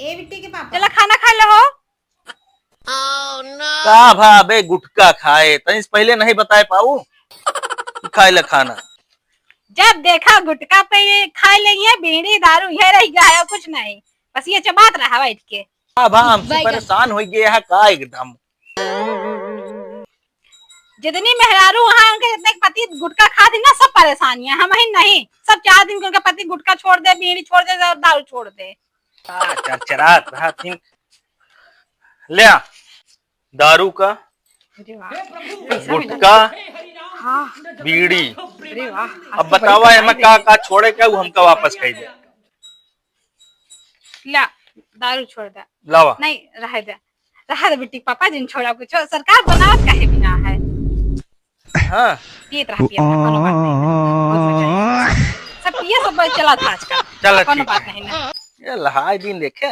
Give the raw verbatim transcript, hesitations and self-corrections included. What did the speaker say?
ए बिट्टी के पापा। चला खाना खाइ लो हो। का भा बे गुटखा खाए, तनी से पहिले नहीं बताए पाऊ? खाए ला खाना। जब देखा गुटखा पे ये खाए ले, ये बीड़ी दारू ये रह गया है, कुछ नहीं, बस ये चबात रहा बैठ के। का भा हमसे परेशान होइ गया है का एकदम? जितनी मेहरारू वहाँ उनके जितने पति गुटखा खात ही ना, सब परेशान है, हम ही नहीं, सब चाहत ही कि उनका पति गुटखा छोड़ दे, बीड़ी छोड़ दे और दारू छोड़ दे। आ, चरचरात रहत हिन। ले आ, दारू का, अरे वाह। गुटखा, हाँ। बीड़ी। अरे वाह, आज अब तो बड़ी बतावा, एमा कमाई का, का छोड़े का, वो हमका वापस कही दे। ला, दारू छोड़ दे। लावा। नहीं, रहे दे। रहे दे बिट्टी, पापा जिन छोड़ा कुछ, सरकार बनावत काहे बिना है? हाँ। पियत रहा, पियत रहा, कोनो बात नहीं है। बहुत मजा आया। सब पिए, सब चला था आजकल। चला, कोनो ठीक बात है। नहीं ना। ये लहाई दिन देखे,